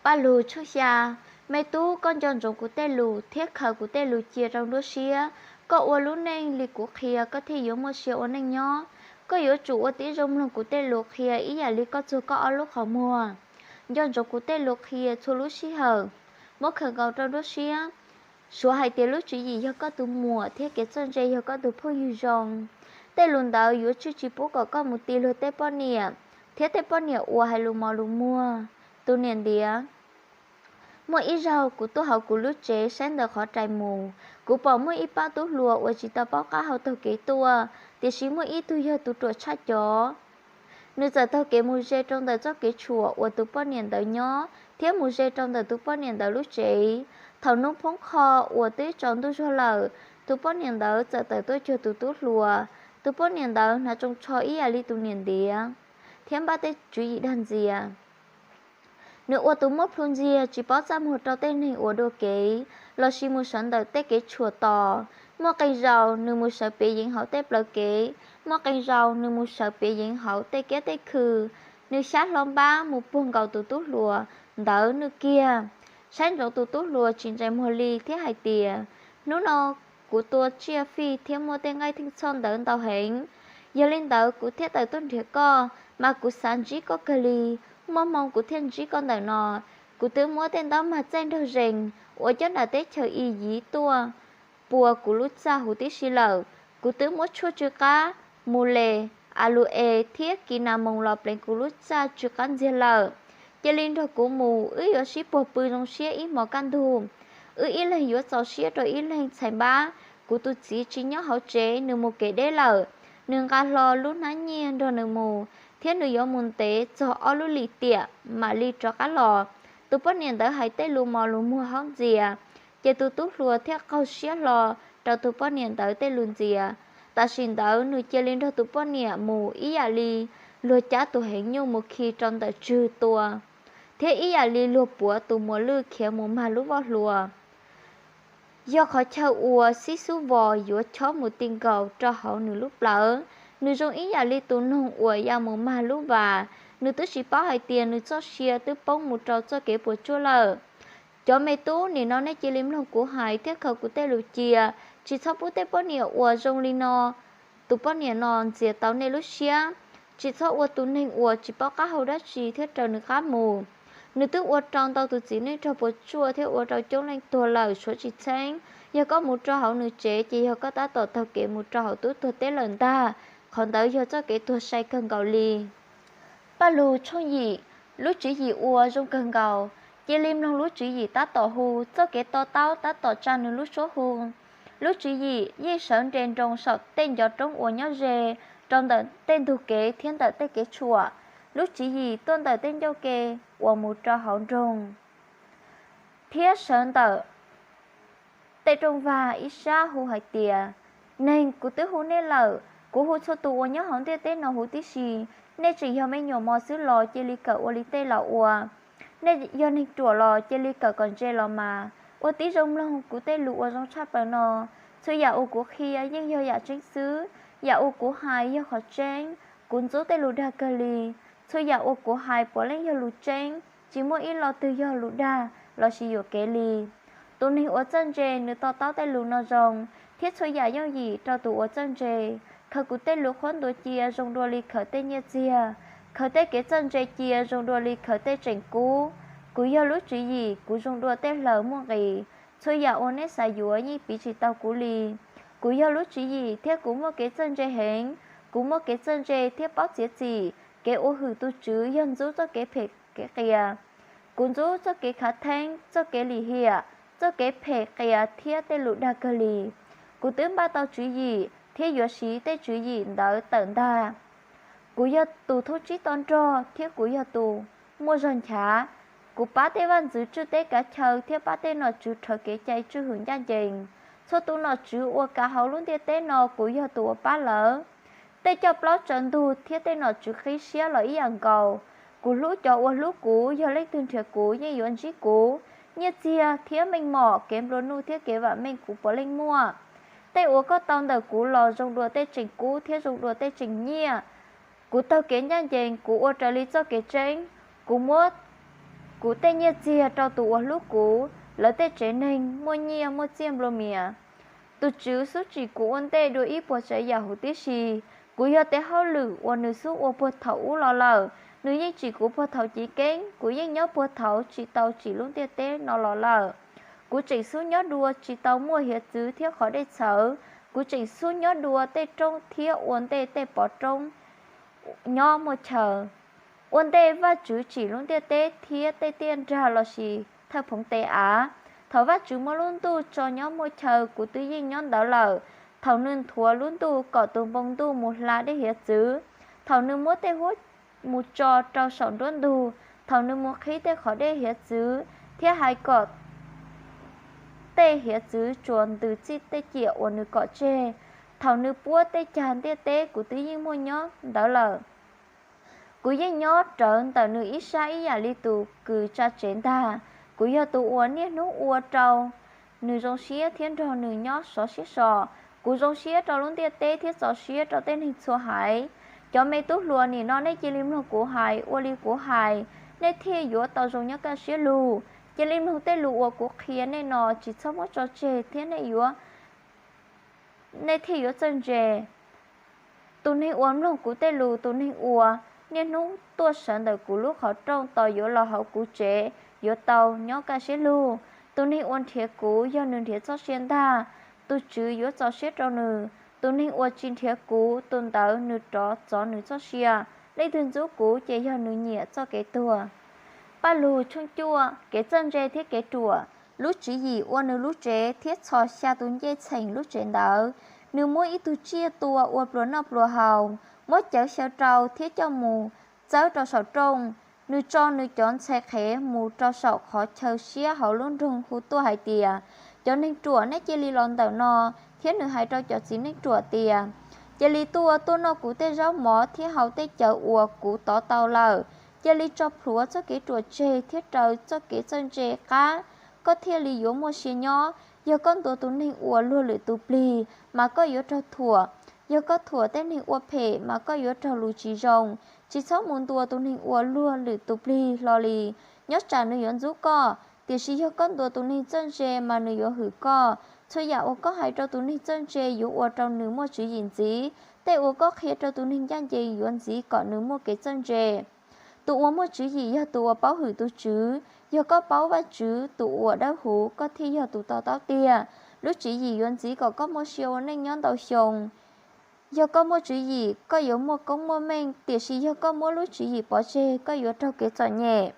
Paj Lug tshooj xya. Me tub, koj nco ntsoov kuv tej lus thiab khaws kuv tej lus cia rau nruab siab. Koj ua lub neej li kuv qhia koj thiaj yuav muaj sia ua neej nyob. Koj yuav tsum ua tib zoo mloog kuv tej lus qhia ib yam li koj txuag koj ob lub qhov muag. Nco ntsoov kuv tej lus qhia txhua lub sij hawm, muab khaws nkaus rau nruab siab. Suav hais tias lub tswv yim yog koj tus muam thiab kev txawj ntse yog koj tus phooj ywg zoo. Tej lus ntawd yuav tswj tsis pub kom koj mus ti luag tej poj niam thiab tej poj niam uas hais lus mos lus muag. Tus niam ntiav. Muaj ib zaug kuv tuaj hauv kuv lub tsev saib ntawm qhov rais mus, kuv pom muaj ib pab tub hluas uas tsis tau paub qab hau taug kev tuaj, tiam sis muaj ib tug yog tus ruam tshaj cov. Nws txawm taug kev mus ze rau ntawm txoj kev tshuam uas tus poj niam ntawd nyob thiab mus ze rau ntawm tus poj niam ntawd lub tsev. Thaum hnub phoob qho uas twb tsaus ntuj zuag lawm, tus poj niam ntawd txawm tawm tuaj cuag tus tub hluas. Tus poj niam ntawd hnav tsoos tsho ib yam li tus niam ntiav thiab npaj tej tswv yim dag ntxias. Nws ua tus muaj plhu ntxiag tsis paub txaj muag rau tej neeg uas dua kev lossis mus sawv ntawm tej kev tshuam tos. Muaj qee zaus nws mus sawv piav yeev hauv tej plawv kev, muaj qee zaus nws mus sawv piav yeev hauv tej kiab tej khw. Nws xyab hlo npab mus puag nkaus tus tub hluas ntawd nwj kiag, saib ntsoov tus tub hluas tsis ntsais muag li thiab hais tias, hnub no kuv tua tsiaj fij thiab muaj tej nqaij theej txhoj ntawd ntau heev. Yog li ntawd kuv thiaj tawm tuaj nrhiav koj, mas kuv xav ntsib koj kawg li. Muaj hmoo kuv thiaj ntsib koj ntawm no. Kuv twb muab tej ntaub mag txaij nraug zees uas coj nram teb chaws Iyiv tuaj pua kuv lub txaj huv tib si lawm. Kuv twb muab tshuaj tsw qab, mus les, a lu es thiab ki na moos los pleev kuv lub txaj tsw qab ntxiag lawm. Cia li nrog kuv mus, wb yuav sib puag pw zoo siab ib hmos kaj ntug. Wb ib leeg yuav txaus siab rau ib leeg txhais npab. Kuv tus txiv tsis nyob hauv tsev, nws mus kev deb lawm. Nws nqa hlo lub hnab nyiaj nrog nws mus, thiab nws yuav mus ntev txog ob lub lim tiam mam li rov qab los. Tus poj niam ntawd hais tej lus mos lus muag haub ntxias, ces tus tub hluas thiaj qaug siab hlo rau tus poj niam ntawd tej lus ntxias. Tam sim ntawd nws cia li nrog tus poj niam mus ib yam li luag cab tus heev nyuj mus khi rau ntawm tswg tua, thiab ib yam li luag puav tus muas lwj khiav mus mag lub voj hlua. Yog qhov chaw uas xib xub vos yuav chob mus ti nkaus rau hauv nws lub plawv. Nws zoo ib yam li tus noog uas ya mus mag lub vas. Nws twb tsis paub hais tias nws txoj sia twb poob mus rau txoj kev puas tsuaj lawm. Cov me tub, nim no nej cia li mloog kuv hais thiab khaws kuv tej lus cia. Tsis txhob pub tej poj niam uas zoo li no, tus poj niam no ntxias tau nej lub siab. Tsis txhob ua tus neeg uas tsis paub qab hau dab tsi thiab raws nws qab mus. Nws twb ua rau ntau tus txiv neej raug puas tsuaj thiab ua rau coob leej tuag lawm suav tsis txheeb. Yog koj mus rau hauv nws tsev ces yog koj tab tom taug kev mus rau hauv tub tuag teb lawm ntag. Qhov ntawd yog txoj kev tuag sai kawg nkaus li. Paj Lug tshooj yim. Lub tswv yim ua zoo kawg nkaus. Cia li mloog lub tswv yim tab tom hu, txoj kev to taub tab tom tsa nws lub suab hu. Lub tswv yim yeej sawv nres nroos saum tej ncov roob uas nyob ze rau ntawm tej ntug kev thiab ntawm tej kev tshuam. Lub tswv yim tuaj ntawm tej ncauj ke uas mus rau hauv nroog, thiab sawv ntawm tej rooj vag ib sab hu hais tias, neeg, kuv twb hu nej lawm, kuv hu txhua tus uas nyob hauv ntiaj teb no huv tib si. Nej tseem yog me nyuam mos xwb los cia li kawm ua li tej laus ua. Nej yog neeg ruam los cia li kawm kom ntse los mas. Ua tib zoo mloog kuv tej lus uas zoo tshaj plaws no. Txhua yam uas kuv qhia yeej yog yam tseeb xwb. Yam uas kuv hais yog qhov tseeb. Kuv ntxub tej lus dag kawg li. Txhua yam uas kuv hais puav leej yog lus tseeb, tsis muaj ib lo twg yog lus dag lossis yuam kev li. Tus neeg uas txawj ntse nws to taub tej lus no zoo, thiab txhua yam yooj yim rau tus uas txawj ntse. Khaws kuv tej lus qhuab ntuas cia zoo dua li khaws tej nyiaj txiag, khaws tej kev txawj ntse cia zoo dua li khaws tej tseem kub. Kuv yog lub tswv yim, kuv zoo dua tej hlaws muaj nqis. Txhua yam uas nej xav yuav yeej piv tsis tau kuv li. Kuv yog lub tswv yim thiab kuv muaj kev txawj ntse heev. Kuv muaj kev txawj ntse thiab paub txiav txim. Kev ua hwm tus Tswv yog ntxub txoj kev phem kev qias. Kuv ntxub txoj kev khav theeb, txoj kev lim hiam, txoj kev phem qias thiab tej lus dag kawg li. Kuv twb npaj tau tswv yim thiab yuav siv tej tswv yim ntawd tawm ntag. Kuv yog tus thoob tsib to nrog thiab kuv yog tus muaj zog nchav. Kuv pab tej vaj ntxwv tswj teb kav chaw thiab pab tej nom tswv rhawv kev cai tswj hwm ncaj ncees. Txhua tus nom tswv uas kav hauv lub ntiaj teb no kuv yog tus uas pab lawv. Tej coj plaub tsaws ntug thiab tej nom tswv qib siab los ib yam nkaus. Kuv hlub cov uas hlub kuv, yog leej twg nrhiav kuv yeej yuav ntsib kuv. Nyiaj txiag thiab meej mom, kev nplua nuj thiab kev vam meej kuv puav leej muaj. Tej uas koj tau ntawm kuv los zoo dua tej tseem kub thiab zoo dua tej tseem nyiaj. Kuv taug kev ncaj ncees, kuv ua raws li txoj kev tseeb. Kuv muab, Kuv tej nyiaj txiag rau tus uas hlub kuv, lawv tej tsev neeg muaj nyiaj muaj txiaj nplua mias. Tus Tswv xub tsim kuv ua ntej dua ib puas tsav yam huv tib si. Kuv yog tej hauj lwm uas nws xub ua puag thaum ub los lawm, nws yeej tsim kuv puag thaum chiv keeb. Kuv yeej nyob puag thaum tsis tau tsim lub ntiaj teb no los lawm. Kuv tseem xub nyob dua tsis tau muaj hiav txwv thiab qhov dej txhawv. Kuv tseem xub nyob dua tej roob thiab ua ntej tej pov roob nyob muaj chaw, ua ntej Vajtswv tsim lub ntiaj teb thiab tej tiaj nrag lossis thawj phoov tes av. Thaum Vajtswv muab lub ntuj tso nyob muaj chaw, kuv twb yeej nyob ntawd lawm. Thaum nws nthuav lub ntuj kom tus npoo ntuj mus hla dej hiav txwv, thaum nws muab tej huab mus tso rau saum nruab ntug, thaum nws mus qhib tej qhov dej hiav txwv thiab hais kom tej hiav txwv tsuas ntws txij tej ciam uas nws kom tseg, thaum nws puab tej cag ntiaj teb, kuv twb yeej muaj nyob ntawd lawm. Kuv yeej nyob rawv ntawm nws ib sab ib yam li tus kws tsa tsev ntag. Kuv yog tus uas niaj hnub ua rau nws zoo siab thiab nrog nws nyob sov siab so. Kuv zoo siab rau lub ntiaj teb thiab txaus siab rau tej neeg txhua haiv. Cov me tub hluas, nim no nej cia li mloog kuv hais, ua li kuv hais, nej thiaj yuav tau zoo nyob kaj siab lug. Cia li mloog tej lus uas kuv qhia nej no, tsis txhob muab tso tseg thiab nej yuav nej thiaj yuav txawj ntse. Tus neeg uas mloog kuv tej lus, tus neeg uas niaj hnub tuaj sawv ntawm kuv lub qhov rooj tos yuav los hauv kuv tsev, yuav tau nyob kaj siab lug. Tus neeg uas nrhiav kuv, yog nws nrhiav txoj sia ntag, tus Tswv yuav txaus siab rau nws. Tus neeg uas tsis nrhiav kuv, tus ntawd nws rov txov nws txoj sia. Leej twg ntxub kuv ces yog nws nyiam txoj kev tuag. Paj Lug tshooj cuaj. Kev txawj ntse thiab kev ruam. Lub tswv yim ua nws lub tsev thiab txhos xya tus ncej txheem lub tsev ntawd. Nws muab ib tug tsiaj tua ua pluas noj pluas haus, muab cawv xyaw rau thiab coj mus txawb rau saum rooj. Nws tso nws cov ntxhais qhev mus rau saum qhov chaw siab hauv lub nroog hu tuaj hais tias, cov neeg ruam, nej cia li los ntawm no. Thiab nws hais rau cov txiv neej ruam tias, cia li tuaj, tuaj noj kuv tej zaub mov thiab haus tej cawv uas kuv tov tau lawm. Cia li tso plhuav txoj kev ruam tseg thiab raws txoj kev txawj ntse qab, koj thiaj li yuav muaj sia nyob. Yog koj ntuas tus neeg uas luag lwm tus plig, mas koj yuav raug thuam. Yog koj thuam tej neeg ua phem, mas koj yuav raug lus tsis zoo. Tsis txhob mus ntuas tus neeg uas luag lwm tus plig hlo li, nyob tsam nws yuav ntxub koj. Tiam sis yog koj ntuas tus neeg txawj ntse, mas nws yuav hwm koj. Txhua yam uas koj hais rau tus neeg txawj ntse yuav ua rau nws muaj tswv yim ntxiv. Tej uas koj qhia rau tus neeg ncaj ncees yuav ntxiv kom nws muaj kev txawj ntse. Tus uas muaj tswv yim yog tus uas paub hwm tus Tswv. Yog koj paub Vajtswv tus uas dawb huv, koj thiaj yog tus to taub tiag. Lub tswv yim yuav ntxiv kom koj muaj sia ua neej nyob ntau xyoo. Yog koj muaj tswv yim, koj yuav muaj koob muaj meej, tiam sis yog koj muab lub tswv yim pov tseg, koj yuav raug kev txom nyem.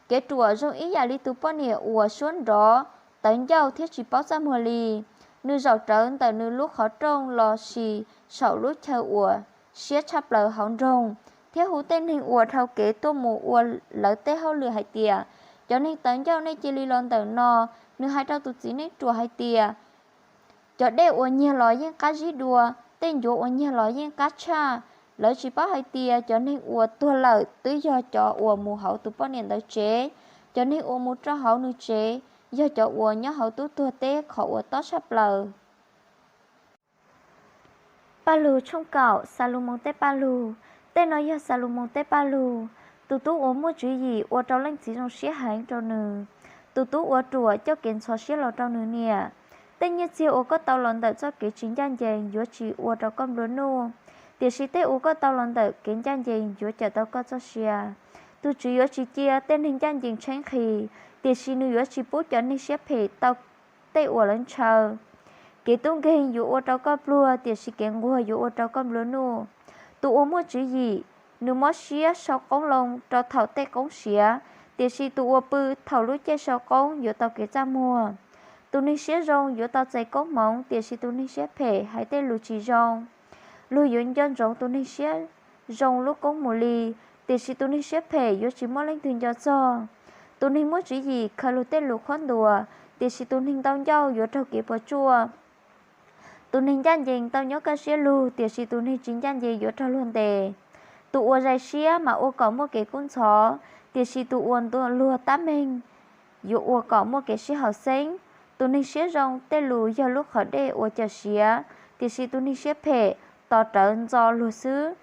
Kev ruam zoo ib yam li tus poj niam uas suab nrov, tawv ncauj thiab tsis paub txaj muag li. Nws zaum rawv ntawm nws lub qhov rooj lossis saum lub chaw uas siab tshaj plaws hauv nroog, thiab hu tej neeg uas dhau kev tuaj mus ua lawv tej hauj lwm hais tias, cov neeg tawv ncauj, nej cia li los ntawm no. Nws hais rau tus txiv neej ruam hais tias, cov dej uas nyiag los yeej qab zib dua, tej ncuav uas nyiag los yeej qab tshaj. Lawv tsis paub hais tias cov neeg uas tuag lawm twb yog cov uas mus hauv tus poj niam ntawd tsev. Cov neeg uas mus rau hauv nws tsev yog cov uas nyob hauv tub tuag teb qhov uas tob tshaj plaws. Paj Lug tshooj kaum. Xalumoos tej paj lug. Tej no yog Xalumoos tej paj lug. Tus tub uas muaj tswv yim ua rau leej txiv zoo siab heev rau nws. Tus tub uas ruam coj kev ntxhov siab los rau nws niam. Tej nyiaj txiag uas koj tau los ntawm txoj kev tsis ncaj ncees yuav tsis ua rau koj nplua nuj, tiam sis tej uas koj tau los ntawm kev ncaj ncees yuav cawm tau koj txoj sia. Tus Tswv yuav tsis cia tej neeg ncaj ncees tsheej nqhis, tiam sis nws yuav tsis pub cov neeg siab phem tau tej uas lawv ntshaw. Kev tub nkeeg yuav ua rau koj pluag, tiam sis kev nquag yuav ua rau koj nplua nuj. Tus uas muaj tswv yim, nws mob siab sau qoob loo rau thaum tej qoob siav, tiam sis tus uas pw thaum lub caij sau qoob yuav tau kev txaj muag. Tus neeg siab zoo yuav tau txais koob hmoov, tiam sis tus neeg siab phem hais tej lus tsis zoo, luag yuav nco ntsoov tus neeg siab zoo lub koob mus li, tiam sis tus neeg siab phem yuav tsis muaj leej twg nco txog. Tus neeg muaj tswv yim khaws luag tej lus qhuab ntuas, tiam sis tus neeg ntau ncauj yuav raug kev puas tsuaj. Tus neeg ncaj ncees tau nyob kaj siab lug, tiam sis tus neeg tsis ncaj ncees yuav raug luag ntes. Tus uas zais siab mas ua kom muaj kev kub ntxhov, tiam sis tus uas ntuas luag tab meeg yuav ua kom muaj kev sib haum xeeb. Tus neeg siab zoo tej lus yog lub qhov dej uas cawm siav, tiam sis tus neeg siab phem tos rawv ntxo luag xwb.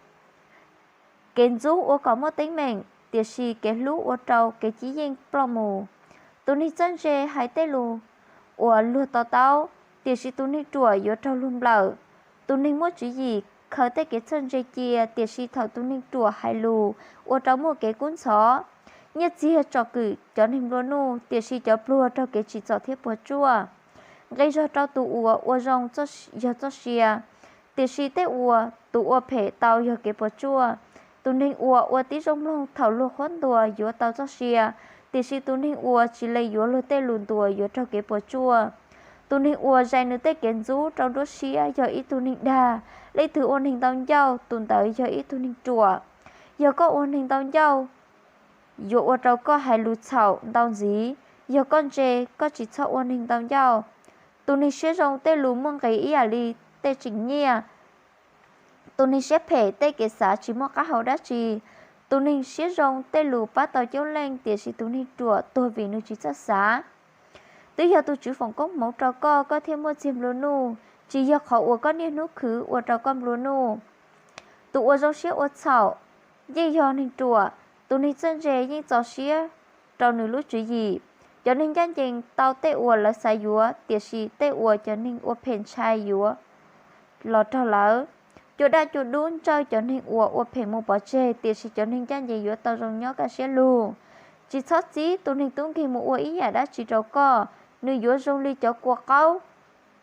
Kev ntxub ua kom muaj teeb meem, tiam sis kev hlub ua rau kev cib yeej ploj mus. Tus neeg txawj ntse hais tej lus uas luag to taub, tiam sis tus neeg ruam yuav raug luag nplawm. Tus neeg muaj tswv yim khaws tej kev txawj ntse cia, tiam sis thaum tus neeg ruam hais lus ua rau muaj kev kub ntxhov. Nyiaj txiag tsom kwm cov neeg nplua nuj, tiam sis cov pluag raug kev tsim txom thiab puas tsuaj. Nqi zog rau tus uas ua zoo yog txoj sia, tiam sis tej uas tus ua phem tau yog kev puas tsuaj. Tus neeg uas ua tib zoo mloog thaum luag qhuab ntuas yuav tau txoj sia, tiam sis tus neeg uas tsis lees yuav luag tej lus ntuas yuav raug kev puas tsuaj. Tus neeg uas zais nws tej kev ntxub rau nruab siab yog ib tug neeg dag. Leej twg ua neeg ntau ncauj, tus ntawd yog ib tug neeg ruam. Yog koj ua neeg ntau ncauj, yuav ua rau koj hais lus txhaum ntau ntxiv. Yog koj ntse, koj tsis txhob ua neeg ntau ncauj. Tus neeg siab zoo tej lus muaj nqis ib yam li tej tseem nyiaj. Tus neeg siab phem tej kev xav tsis muaj qab hau dab tsi. Tus neeg siab zoo tej lus pab tau coob leej, tiam sis tus neeg ruam tuag vim nws tsis txawj xav. Twb yog tus Tswv foom koob hmoov rau koj, koj thiaj muaj txiag nplua nuj, tsis yog qhov uas koj niaj hnub khwv ua rau koj nplua nuj. Tus uas zoo siab ua txhaum yeej yog neeg ruam, tus neeg txawj ntse yeej txaus siab rau nws lub tswv yim. Cov neeg ncaj ncees tau tej uas lawv xav yuav, tiam sis tej uas cov neeg ua phem ntshai yuav los raug lawv. Cua daj cua dub ntsawj cov neeg uas ua phem mus pov tseg, tiam sis cov neeg ncaj ncees yuav tau zoo nyob kaj siab lug. Tsis txhob txib tus neeg tub nkeeg mus ua ib yam dab tsi rau koj, nws yuav zoo li cov kua qaub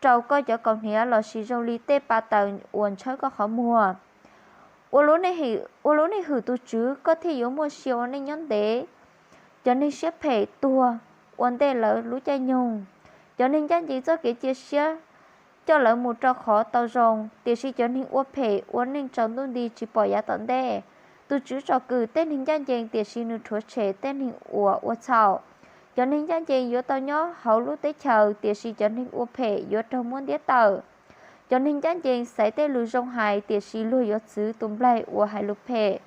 rau koj cov kaus hniav lossis zoo li tej pa taws uas ntshawb koj qhov muag. Ua lub neej hwm tus Tswv, koj thiaj yuav muaj sia ua neej nyob ntev. Cov neeg siab phem tuag ua ntej lawv lub caij nyoog. Cov neeg ncaj ncees txoj kev cia siab coj lawv mus rau qhov tau zoo, tiam sis cov neeg ua phem ua neej tsaus ntuj nti tsis pom yav tom ntej. Tus Tswv tsom kwm tej neeg ncaj ncees, tiam sis nws rhuav tshem tej neeg uas ua txhaum. Cov neeg ncaj ncees yuav tau nyob hauv lub teb chaws, tiam sis cov neeg ua phem yuav raug muab ntiab tawm. Cov neeg ncaj ncees xaiv tej lus zoo hais, tiam sis luag yuav txwv tus nplaig uas hais lus phem.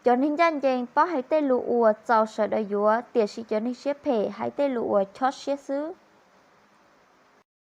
Cov neeg ncaj ncees paub hais tej lus uas txaus sawv daws yuav, tiam sis cov neeg siab phem hais tej lus uas chob siab xwb.